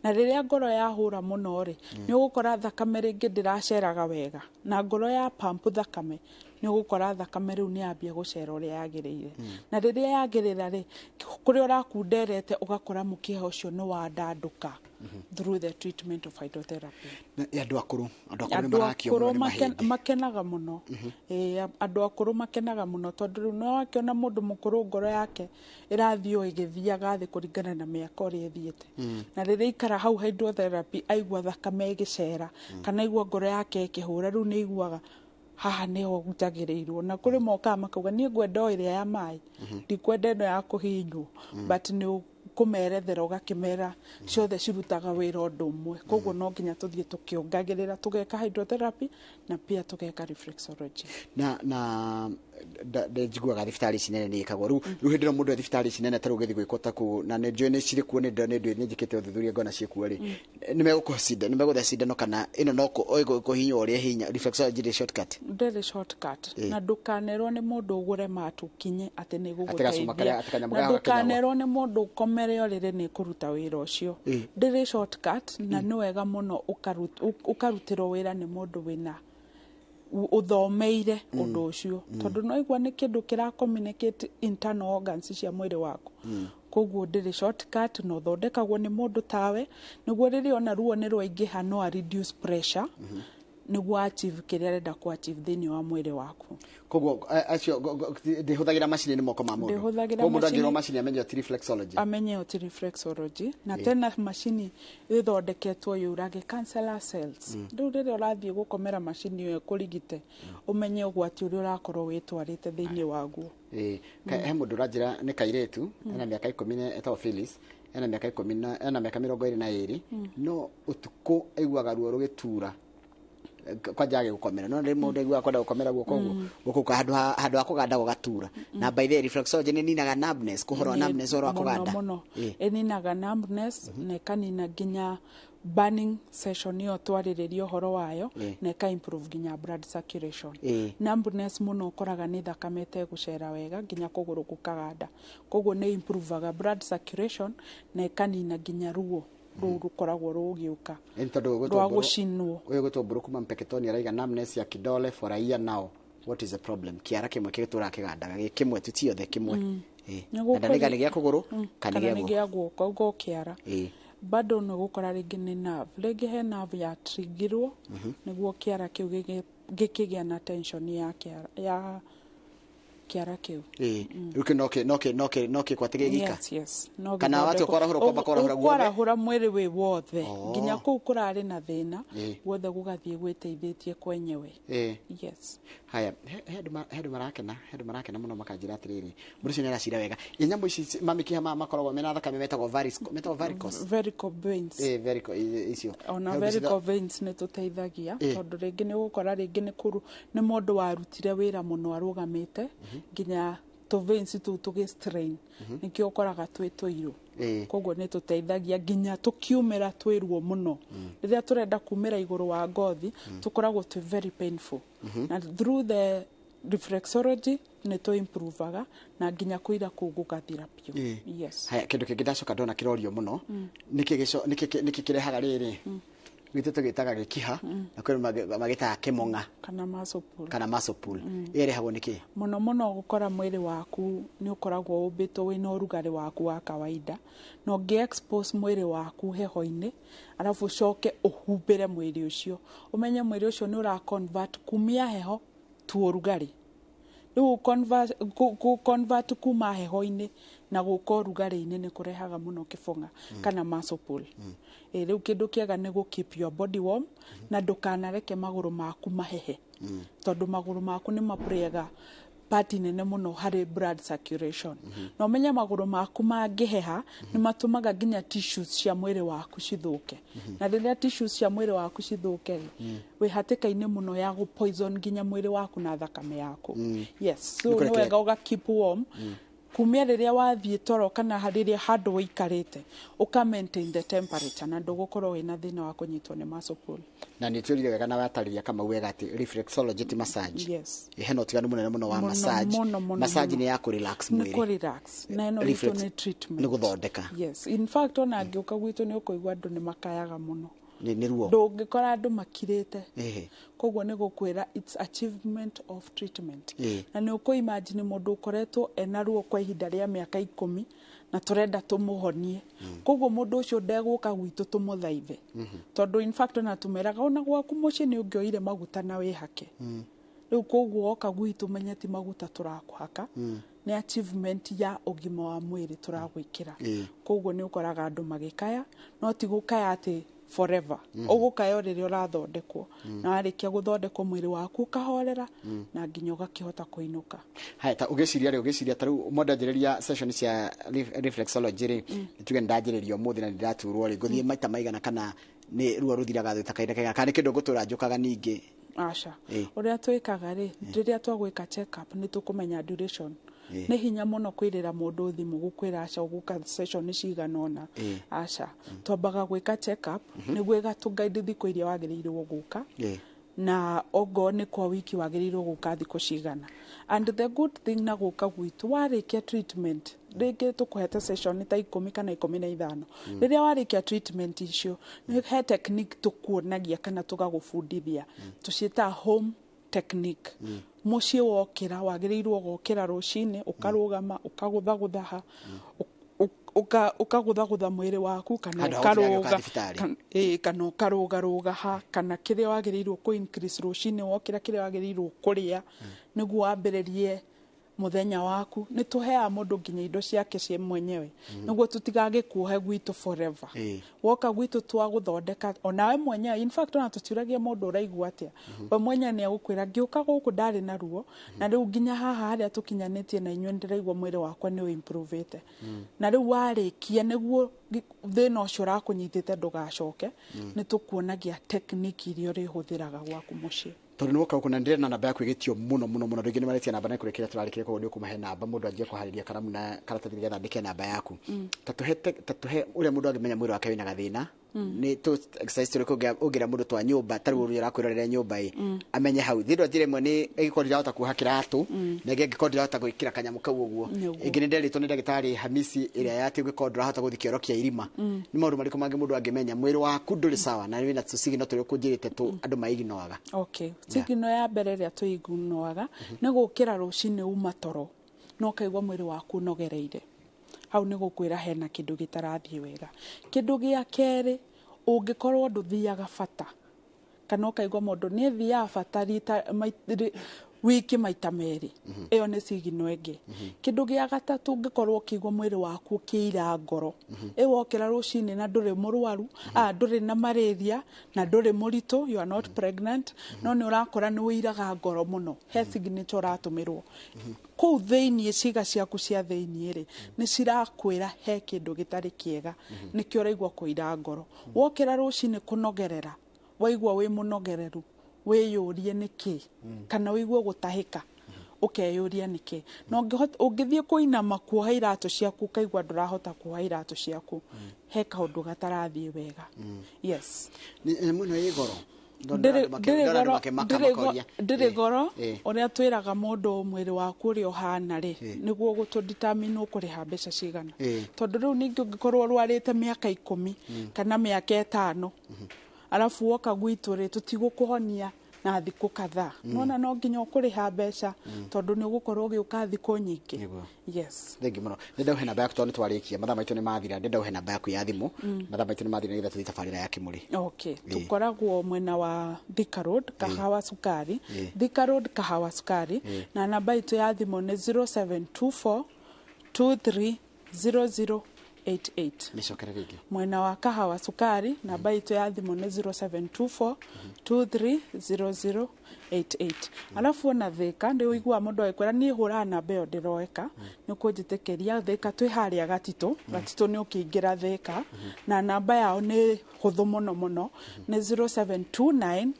na rĩrĩa ngoro yahũra mũno rĩ, nĩ ũgũkora thakame rĩngĩ ndĩraceraga wega, na ngoro ya pump thakame, nĩ ũgũkora thakame rĩu nĩ yambia gũcera ũrĩa yagĩrĩire. Na rĩrĩa yagĩrĩra rĩ, kũrĩa ũrakunderete ũgakora mũkiha ũcio nĩ wandandũka through the treatment of hydrotherapy. Na andũ akũrũ, andũ akũrũ nĩ Andũ marakio mũno akũrũ nĩ mahĩndĩ. Makenaga mũno. Ĩĩ, andũ akũrũ makenaga mũno, tondũ rĩu nĩ wakĩona mũndũ mũkũrũ ngoro yake ĩrathiĩ o ĩgĩthiaga thĩ kũringana na mĩaka ũrĩa ĩthiĩte. Na rĩrĩa ikara hau hydrotherapy, aigua thakame ĩgĩcera, kana aigua ngoro yake ĩkĩhũra, rĩu nĩ aiguaga haha nĩho njagĩrĩirwo. Na kũrĩ mokaga makauga, "Niĩ ngwenda o ĩrĩa ya maĩ, ndikwenda ĩno ya kũhihinywo." But nĩ kũmerethera, ũgakĩmera ciothe cirutaga wĩra ũndũ ũmwe, koguo no nginya tũthiĩ tũkĩongagĩrĩra, tũgeka hydrotherapy na pia tũgeka reflexology. Na njiguaga thibitarĩ ici nene nĩ ĩkagwo. Rĩu hĩndĩ ĩrĩa mũndũ e thibitarĩ ici nene, ta rĩu ũgĩthiĩ gwĩkwo ta kũu, na nĩ njũĩ nĩ cirĩ kuo, nĩ njĩkĩte ũthuthuria ngona ciĩkuo rĩ, nĩ megũkũhe nĩ megũthĩa cindano, kana ĩno no kũhihinywo ũrĩa hinya? Reflexology ndĩ shortcut? Ndĩrĩ shortcut. Na ndũkanerwo nĩ mũndũ ũgũre matu kinye atĩ nĩ Atĩ gacuma karĩa- gũgũteithia. atĩ kanyamũ Na karĩa gakinyagwo. ndũkanerwo nĩ mũndũ ũkomere ũrĩrĩ nĩ kũruta wĩra ũcio. Ndĩrĩ shortcut, na nĩ wega mũno ũkarutĩrwo wĩra nĩ mũndũ wĩna ũthomeire ũndũ ũcio, tondũ no igua nĩ kĩndũ kĩra communicate internal organs cia mwĩrĩ waku. Koguo ndĩrĩ shortcut, na ũthondekagwo nĩ mũndũ tawe, nĩguo rĩrĩa ona ruo nĩ rwaingĩha, no a reduce pressure nĩguo achieve kĩrĩa arenda ku achieve thĩinĩ wa mwĩrĩ waku. Koguo acio ndĩhũthagĩra macini, nĩ moko ma mũndũ? Ndĩhũthagĩra Koguo mũndũ macini. angĩrwo macini amenye ti reflexology. Amenye ĩyo ti reflexology. Na tena macini ĩthondeketwo yũrage cancerous cells. Rĩu rĩrĩa ũrathiĩ gũkomera macini ĩyo ĩkũrigite, ũmenye ũgwati ũrĩa ũrakorwo wĩtwarĩte thĩinĩ waguo. Ĩĩ. He mũndũ ũranjĩra nĩ kairĩtu ena mĩaka 10 na etagwo Phyllis, ena mĩaka 10 na ena mĩaka 22, no ũtukũ aiguaga ruo rũgĩtura kwanja age gũkomera, no rĩ mũndũ aiguaga kwenda gũkomera guoko ũguo, guoko handũ ha kũganda gũgatura. Na by the way, reflexology nĩ ninaga numbness, kũhoro wa numbness, ũhoro wa Mũno. kũganda? Mũno. Ĩninaga numbness na ĩkanina nginya burning session ĩyo twarĩrĩria ũhoro wayo, na ĩka improve nginya blood circulation. Numbness mũno ũkoraga nĩ thakame ĩtegũcera wega nginya kũgũrũ gũkaganda, koguo nĩ improvaga blood circulation na ĩkanina nginya ruo rũu rũkoragwo rũgĩũka Ĩni tondũ rwa gũcinwo. Ũyũ gwĩtwo Mbũrũ kuma Mpeketoni araiga, "Numbness ya kidole for a year now, what is the problem?" Kĩara kĩmwe gĩtũraga kĩgandaga gĩ kĩmwe tu, ti othe, kĩmwe. Nĩ Na ndaraiga nĩ gĩa kũgũrũ kana nĩ kana gĩa nĩ guoko. Gĩa guoko ũguo kĩara bado nĩ ũgũkora rĩngĩ nĩ nerve, rĩngĩ he nerve ya trigirwo nĩguo kĩara kĩu gĩkĩgĩa na tension ya kĩara, ya kĩara kĩu. Ĩĩ, rĩu kĩ no kĩ kwatĩ gĩgika? Yes, no Kana watua gĩthondekwo. kwarahũra, ũkwamba kwarahũra guothe? Ũkwarahũra mwĩrĩ wĩ wothe nginya kũu kũrarĩ na thĩna guothe gũgathiĩ gwĩteithĩtie kwenyewe. Yes. Haya, he andũ marakena mũno, makanjĩra atĩrĩrĩ, mũndũ ũcio nĩ aracira wega. Ĩ nyamũ ici mamĩkiha makoragwo mena thakame, metagwo varicose, metagwo varicose? Varicose veins. Ĩĩ, varicose icio. Ona He ũndũ varicose veins nĩ tũteithagia, tondũ rĩngĩ nĩ ũgũkora rĩngĩ nĩ kũru nĩ mũndũ warutire wĩra mũno arũgamĩte nginya tũ veins tũu tũgĩ strain, nĩkĩo ũkoraga twĩ tũirũ. Koguo nĩ tũteithagia nginya tũkiumĩra twĩ ruo mũno, rĩrĩa tũrenda kumĩra igũrũ wa ngothi, tũkoragwo twĩ very painful, na through the reflexology nĩ tũ improvaga na nginya kũira kũu gũgathira biũ. Yes. Haya, kĩndũ kĩngĩ ndacoka ndona kĩrorio mũno, nĩkĩ kĩrehaga rĩrĩ gwitũ tũgĩtaga gĩkiha, na kwĩ magĩtaga kĩmong'a? Kana muscle pull. Kana muscle pull. Ĩrehagwo nĩkĩ? Mũno mũno gũkora mwĩrĩ waku nĩ ũkoragwo ũmbĩtwo wĩna ũrugarĩ waku wa kawaida, na ũngĩ expose mwĩrĩ waku heho-inĩ, arabu ũcoke ũhumbĩre mwĩrĩ ũcio, ũmenye mwĩrĩ ũcio nĩ ũra convert kumia heho tu ũrugarĩ. Rĩu Rĩu convert kuma heho-inĩ na gũka ũrugarĩ-inĩ nĩ kũrehaga mũno kĩbũng'a kana muscle pull. Rĩu kĩndũ kĩega nĩ gũ keep your body warm na ndũkanareke magũrũ maku mahehe, tondũ magũrũ maku nĩ mapreaga part nene mũno harĩ blood circulation. Na ũmenye magũrũ maku mangĩheha nĩ matũmaga nginya tissues cia mwĩrĩ waku cithũke, na rĩrĩa tissues cia mwĩrĩ waku cithũke rĩ, wĩ hatĩka-inĩ mũno ya gũ poison nginya mwĩrĩ waku na thakame yaku. Yes, so Nĩ nĩ kũrekere- wega ũga keep warm kumia rĩrĩa wathiĩ toro kana rĩrĩa handũ wĩikarĩte, ũka maintain the temperature na ndũgũkorwo wĩna thĩna wa kũnyitwo nĩ muscle pull. Na nĩ twĩrire wega na watarĩria Kamau wega atĩ reflexology ti massage. Yes. Hena ũtiganu mũnene mũno wa Mũno, massage. mũno, mũno, Massage mũno. nĩ ya kũ relax Nĩ mwĩrĩ. kũ relax, na ĩno gwitũ Reflex- nĩ treatment. Nĩ gũthondeka. Yes, in fact ona angĩũka gwitũ nĩ ũkũigua andũ nĩ makayaga mũno. Nĩ ruo. Ndũngĩkora andũ makirĩte. Koguo nĩ gũkwĩra it's achievement of treatment. Na nĩ ũkũ imagine mũndũ ũkoretwo ena ruo kwa ihinda rĩa mĩaka 10 na tũrenda tũmũhonie. Koguo mũndũ ũcio ndegũka gwitũ tũmũthaithe, tondũ in fact ona tũmeraga ona gwaku mũciĩ nĩ ũngĩoire maguta na wĩhake. Rĩu koguo woka gwitũ menye ti maguta tũrakũhaka, nĩ achievement ya ũgima wa mwĩrĩ tũragwĩkĩra. Koguo nĩ ũkoraga andũ magĩkaya, no ti gũkaya atĩ forever. Ũgũkaya o rĩrĩa ũrathondekwo, na warĩkia gũthondekwo mwĩrĩ waku ũkahorera na nginya ũgakĩhota kũinũka. Haya, ta ũgĩciria rĩ, ũgĩciria ta rĩu mũndũ anjĩrĩria session cia reflexology rĩ, nĩ tuge nĩ ndanjĩrĩria ũmũthĩ na nĩ ndaturwo rĩ, ngũthiĩ maita maigana, kana nĩ ruo rũthiraga thutha kahinda kaigana, kana nĩ kĩndũ ngũtũra njũkaga ningĩ? Aca. Ũrĩa twĩkaga rĩ, rĩrĩa twagwĩka check up nĩ tũkũmenya duration. Nĩ hinya mũno kwĩrĩra mũndũ thimũ gũkwĩra aca ũgũka session cigana ũna. Aca, twambaga gwĩka check up nĩguo ĩgatũguide thikũ iria wagĩrĩirwo gũka, na ongorwo nĩ kwa wiki wagĩrĩirwo gũka thikũ cigana. And the good thing na gũka gwitũ, warĩkia treatment, rĩngĩ tũkũhete session ta 10 kana 15, rĩrĩa warĩkia treatment icio nĩ he technique tũkuonagia kana tũgagũbundithia, tũciĩtaga home technique. Mũciĩ wokĩra wagĩrĩirwo gũkĩra rũcinĩ, ũkarũgama, ũkagũthagũtha ha ũkagũthagũtha mwĩrĩ waku kana Handũ ha gũtinda agĩũka ũkarũga thibitarĩ. Kana ũkarũgarũga ha kana kĩrĩa wagĩrĩirwo kũ increase rũcinĩ wokĩra, kĩrĩa wagĩrĩirwo kũrĩa nĩguo wambĩrĩrie mũthenya waku. Nĩ tũheaga mũndũ nginya indo ciake cie mwenyewe nĩguo tũtigagĩkuohe gwitũ forever. Woka gwitũ twagũthondeka onawe mwenyewe. In fact ona tũtiũragia mũndũ ũraigua atĩa, we mwenyewe nĩ egũkwĩra ngĩũka gũkũ ndarĩ na ruo, na rĩu nginya haha harĩa tũkinyanĩtie na inyuĩ ndĩraigua mwĩrĩ wakwa nĩ ũimprovĩte. Na rĩu warĩkia, nĩguo thĩna ũcio ũrakũnyitĩte ndũgacoke, nĩ tũkuonagia technique iria ũrĩhũthĩraga gwaku mũciĩ. Tondũ nĩ woka gũkũ na ndĩrena namba yaku ĩgĩtio mũno mũno mũno, rĩngĩ nĩ maretia namba na kũrĩkĩria tũrarĩkĩria, koguo nĩ ũkũmahe namba, mũndũ anjie kũharĩria karamu na karatathi nĩgetha andĩke namba yaku. Ta tũhe ũrĩa mũndũ angĩmenya mwĩrĩ wake wĩna gathĩna, nĩ tũ exercise tũrĩkũ ũngĩra mũndũ twa nyũmba, ta rĩu ũrĩa ũrakwĩrorera nyũmba ĩ amenye hau thĩndũ. Njĩra ĩmwe nĩ ĩngĩkorwo ndirahota kuoha kĩratũ, na ĩngĩ angĩkorwo ndirahota gwĩkĩra kanyamũ kau ũguo. Ĩngĩ nĩ nderĩtwo nĩ ndagĩtarĩ Hamisi ĩrĩa ya atĩ ũngĩkorwo ndũrahota gũthiĩ kĩoro kĩa irima. Nĩ maũndũ marĩkũ mangĩ mũndũ angĩmenya mwĩrĩ waku ndũrĩ sawa na wĩna tũcigino tũrĩa ũkũnjĩrĩte tũ andũ maiginoaga? Okay, signal ya mbere ĩrĩa tũigunoaga nĩ gũkĩra rũcinĩ uma toro na ũkaigua mwĩrĩ waku ũnogereire. Hau nĩ gũkwĩra hena kĩndũ gĩtarathiĩ wega. Kĩndũ gĩa kerĩ, ũngĩkorwo ndũthiaga bata kana ũkaigua mũndũ nĩ thiaga bata rita wiki maita merĩ, ĩyo nĩ signal ĩngĩ. Kĩndũ gĩa gatatũ, ũngĩkorwo ũkĩigua mwĩrĩ waku ũkĩira ngoro, ĩ wokĩra rũcinĩ na ndũrĩ mũrwaru, ndũrĩ na malaria na ndũrĩ mũritũ, you are not pregnant, no nĩ ũrakora nĩ wĩiraga ngoro mũno, he signature ũratũmĩrwo kũu thĩiniĩ. Ciĩga ciaku cia thĩiniĩ rĩ, nĩ cirakwĩra he kĩndũ gĩtarĩ kĩega, nĩkĩo ũraigua kũira ngoro. Wokĩra rũcinĩ kũnogerera, waigua wĩ mũnogereru, wĩyũrie nĩkĩ, kana ũigue gũtahĩka, ũkeyũria nĩkĩ. Na ũngĩthiĩ kũinama kuoha iratũ ciaku ũkaigua ndũrahota kuoha iratũ ciaku, he kaũndũ gatarathiĩ wega. Yes. Nyamũ ĩno ĩ goro? Ndĩrĩ goro. Ũrĩa twĩraga mũndũ, mwĩrĩ waku ũrĩa ũhana rĩ, nĩguo gũtũ determine ũkũrĩha mbeca cigana, tondũ rĩu ningĩ ũngĩkorwo ũrwarĩte mĩaka 10 kana mĩaka 5, arabu woka gwitũ rĩ, tũtigũkũhonia. Na thikũ kadhaa. Nona no nginya ũkũrĩha mbeca tondũ nĩ ũgũkorwo ũgĩũka thikũ nyingĩ. Nĩguo. Yes. Thengi muno. Ndenda uhe namba yaku tondũ nĩtwarĩkia, mathaa maitũ nĩ mathira. Ndenda uhe namba yaku ya thimũ, mathaa maitũ nĩ mathira, nĩgetha tũthiĩ tabarĩra ya Kĩmũrĩ. Okay, tukoragwo mwena wa Thika Road, Kahawa Sukari. Thika Road, Kahawa Sukari. Na namba itũ ya thimũ nĩ 0724 230088. Mĩcokere rĩngĩ. Mwena wa Kahawa Sukari, namba itũ ya thimũ nĩ 0724 230088. Alafu ona Thika ndĩ ũiguaga mũndũ agĩkwĩra niĩ hũraga namba ĩyo ndĩroeka, nĩ ũkũnjĩtĩkĩria. Thika twĩ harĩa Gatitũ. Gatitũ nĩ ũkĩingĩra Thika, na namba yao nĩ hũthũ mũno mũno, nĩ 0729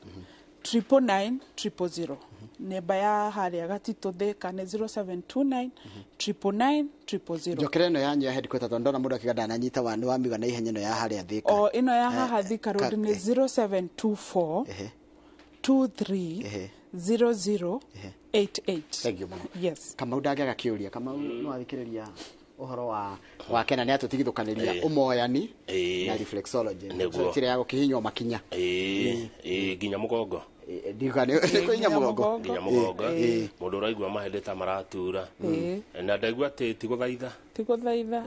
999 000. Namba ya harĩa Gatitũ Thika nĩ 0729 999 000. Njokere ĩno yanyu ya headquarter, tondũ ndona mũndũ akiuga ndananyita wa nĩ wamiuga na ihenya, ĩno ya harĩa Thika. O ĩno ya haha Thika Road nĩ 0724 23 0088. Thank you mũno. Yes. Kamau ndangĩaga kĩũria. Kamau, no athikĩrĩria ũhoro wa Kena nĩ atũtigithũkanĩria ũmoyani na reflexology. Nĩguo. Njĩra ya gũkĩhinywo makinya. Ĩĩ, ĩĩ, nginya mũgongo. Ndiuga nĩ kũhinya nginya mũgongo. mũgongo. Nginya mũgongo, mũndũ ũraigua mahĩndĩ ta maratura na ndaigua atĩ ti gũthaitha. Ti gũthaitha.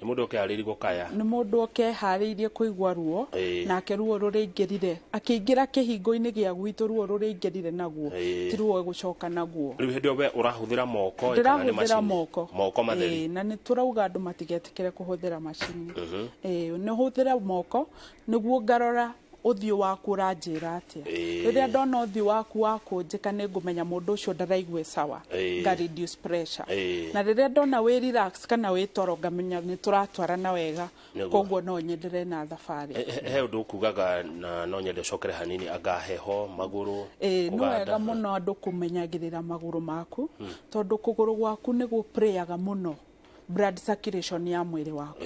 Nĩ mũndũ ũkeharĩria gũkaya. Nĩ mũndũ ũkeharĩirie kũigua ruo. Nake ruo rũrĩingĩrire akĩingĩra kĩhingo-inĩ gĩa gwitũ, ruo rũrĩingĩrire naguo ti ruo gũcoka naguo. Rĩu hĩndĩ ĩyo we ũrahũthĩra moko ĩ, kana nĩ Ndĩrahũthĩra macini? Moko. Moko matheri. Ĩĩ, na nĩ tũrauga andũ matigetĩkĩre kũhũthĩra macini. Ĩĩ, nĩ hũthĩre moko nĩguo ngarora ũthiũ waku ũranjĩra atĩa. Rĩrĩa ndona ũthiũ waku wakũnjĩka, nĩ ngũmenya mũndũ ũcio ndaraigue sawa, nga reduce pressure. Na rĩrĩa ndona wĩ relax kana wĩ toro, ngamenya nĩ tũratwarana wega. Koguo no nyenderee na thabarĩ. He ũndũ ũkugaga na no nyende ũcokere hanini, anga heho magũrũ. Ĩĩ, nĩ kũganda. Wega mũno andũ kũmenyagĩrĩra magũrũ maku, tondũ kũgũrũ gwaku nĩ gũpreaga mũno blood circulation ya mwĩrĩ waku.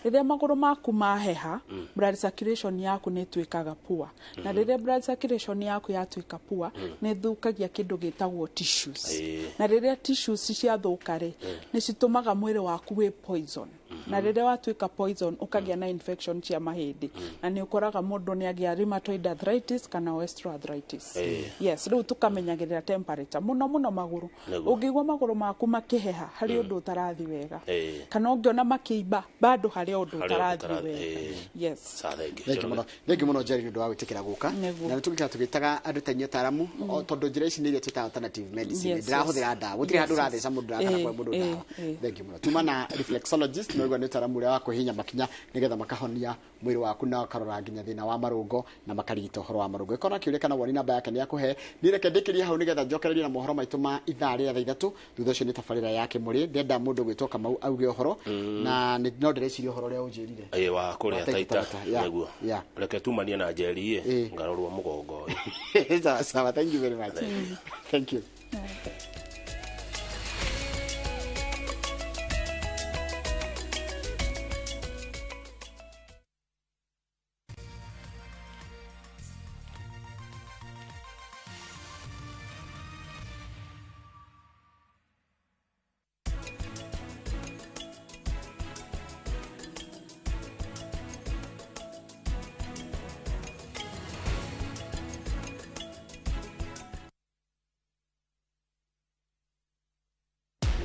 Rĩrĩa magũrũ maku maheha, blood circulation yaku nĩ ĩtuĩkaga poor, na rĩrĩa blood circulation yaku yatuĩka poor, nĩ ĩthũkagia kĩndũ gĩtagwo tissues. Na rĩrĩa tissues ciathũka rĩ, nĩ citũmaga mwĩrĩ waku wĩ poison, na rĩrĩa watuĩka poison, ũkagĩa na infection cia mahĩndĩ, na nĩ ũkoraga mũndũ nĩ agĩa rheumatoid arthritis kana osteoarthritis. Yes, rĩu tũkamenyagĩrĩra temperature mũno mũno magũrũ. Ũngĩigua magũrũ maku makĩheha, harĩ ũndũ ũtarathi wega, kana ũngĩona makĩimba, bado harĩ ũndũ Harĩ ũndũ ũtarathi wega. Yes. Sawa, thank you. Thengi mũno, thengi mũno Jerry nĩ ũndũ wa gwĩtĩkĩra gũka. Nĩguo. Na nĩ tũgĩkĩra tũgĩtaga andũ ta inyuĩ ataaramu, tondũ njĩra ici nĩ iria twĩtaga alternative medicine. Ndĩrahũthĩra ndawa, gũtirĩ handũ ũratheca mũndũ ndawa kana kũhe mũndũ ndawa. Thengi mũno. Tuma na reflexologist, no igua nĩ ũtaaramu ũrĩa wa kũhihinya makinya nĩgetha makahonia mwĩrĩ waku na makarora nginya thĩna wa marũngo na makarigita ũhoro wa marũngo. Ĩkorwo na kĩũria kana woni, namba yake nĩ akũhe. Niĩ reke ndĩkĩrie hau nĩgetha njokererie na mohoro maitũ ma ithaa rĩa thaa 3. Thutha ũcio nĩ tabarĩra ya Kĩmũrĩ. Ndĩrenda mũndũ gwĩtwo Kamau auge ũhoro na no ndĩreciria ũhoro ũrĩa ũnjĩrire. Ĩĩ, wa kũrĩa Wa Taita Taita. Taveta, yeah, Nĩguo. Reke tumanie na Njeri ĩ, ngarorwo mũgongo ĩ. Sawa sawa, thank you very much. Thank you.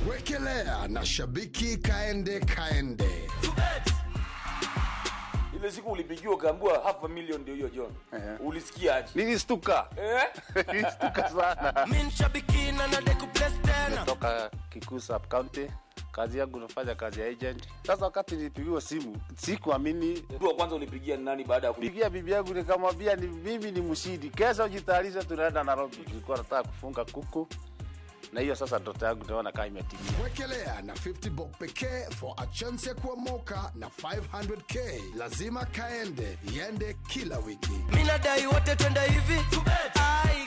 Wekelea na shabiki kaende kaende. Ile siku ulipigiwa ukaambiwa half a million ndio hiyo, John. Ulisikia aje? Nilistuka. Nilistuka sana. Toka Kikuu Sub County. Kazi yangu nafanya kazi ya agent. Sasa wakati nilipigiwa simu, sikuamini. Mtu wa kwanza ulipigia ni nani baada ya Pigia bibi yangu nikamwambia ni mimi ni mshindi. Kesho jitayarishe tunaenda Nairobi. Nilikuwa nataka kufunga kuku. Na hiyo sasa ndoto yangu naona kama imetimia. Wekelea na 50 bob pekee for a chance ya kuomoka na 500K. Lazima kaende iende kila wiki.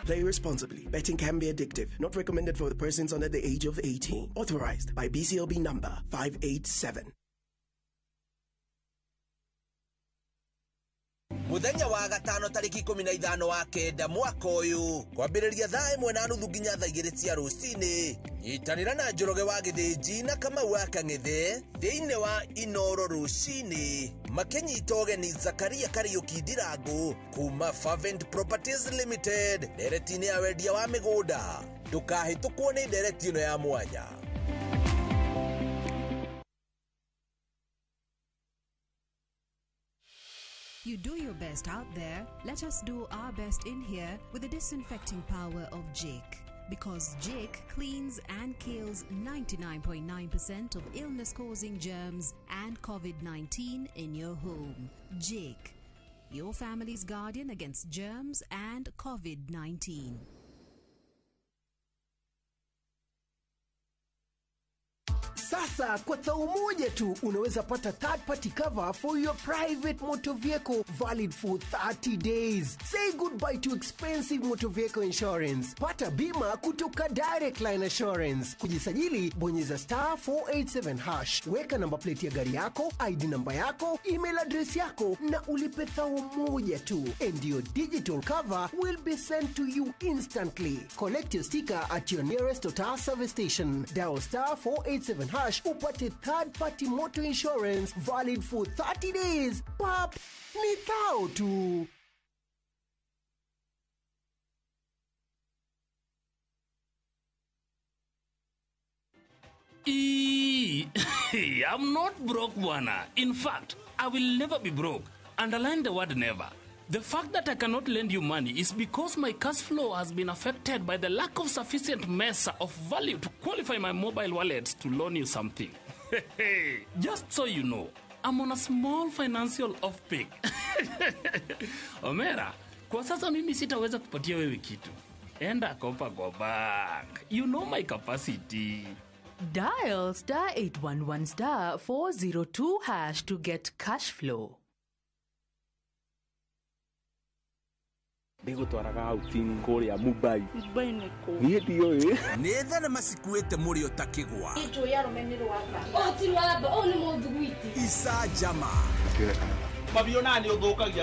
Play responsibly. Betting can be addictive. Not recommended for the persons under the age of 18. Authorized by BCLB number 587. Mũthenya wa gatano tarĩki 15 wa kenda mwaka ũyũ kwambĩrĩria thaa 1:30 nginya thaa 2 cia rũcinĩ. Nyitanĩra na Njoroge wa Gĩthĩnji na Kamau wa Kang'ethe thĩinĩ wa Inoro rũcinĩ makĩnyita ũgeni Zakaria Kariũki Ndirangu kuma Fervent Properties Limited ndereti-inĩ ya wendia wa mĩgũnda. Ndũkahĩtũkwo nĩ ndereti ĩno ya mwanya. You do your best out there, let us do our best in here with the disinfecting power of Jake. Because Jake cleans and kills 99.9% of illness-causing germs and COVID-19 in your home. Jake, your family's guardian against germs and COVID-19. Sasa kwa thao moja tu unaweza pata third party cover for your private motor vehicle valid for 30 days. Say goodbye to expensive motor vehicle insurance. Pata bima kutoka Direct Line Assurance. Kujisajili, bonyeza star 487 hash. Weka namba plate ya gari yako, ID namba yako, email address yako na ulipe thao moja tu. And your digital cover will be sent to you instantly. Collect your sticker at your nearest Total service station. Dial star 487 hash upate third party motor insurance valid for 30 days. Pap, ni thao tu. I'm not broke, bwana. In fact, I will never be broke. Underline the word never. The fact that I cannot lend you money is because my cash flow has been affected by the lack of sufficient mesa of value to qualify my mobile wallet to loan you something. Just so you know, I'm on a small financial off-peak. Omera, kwa sasa mimi sitaweza kupatia wewe kitu. Enda kopa kwa bank. You know my capacity. Dial star 811 star 402 hash to get cash flow. Ndigũtwaraga outing kũrĩa Mumbai. Mumbai nĩ kũ? Niĩ ndiũĩ. Nĩ thenema cikuĩte mũrĩo ta kĩgwa. Njũĩ arũme nĩ rwamba. Ũũ ti rwamba, ũũ nĩ mũthugwiti. Icanjama. Mabiũ nani ũthũkagia.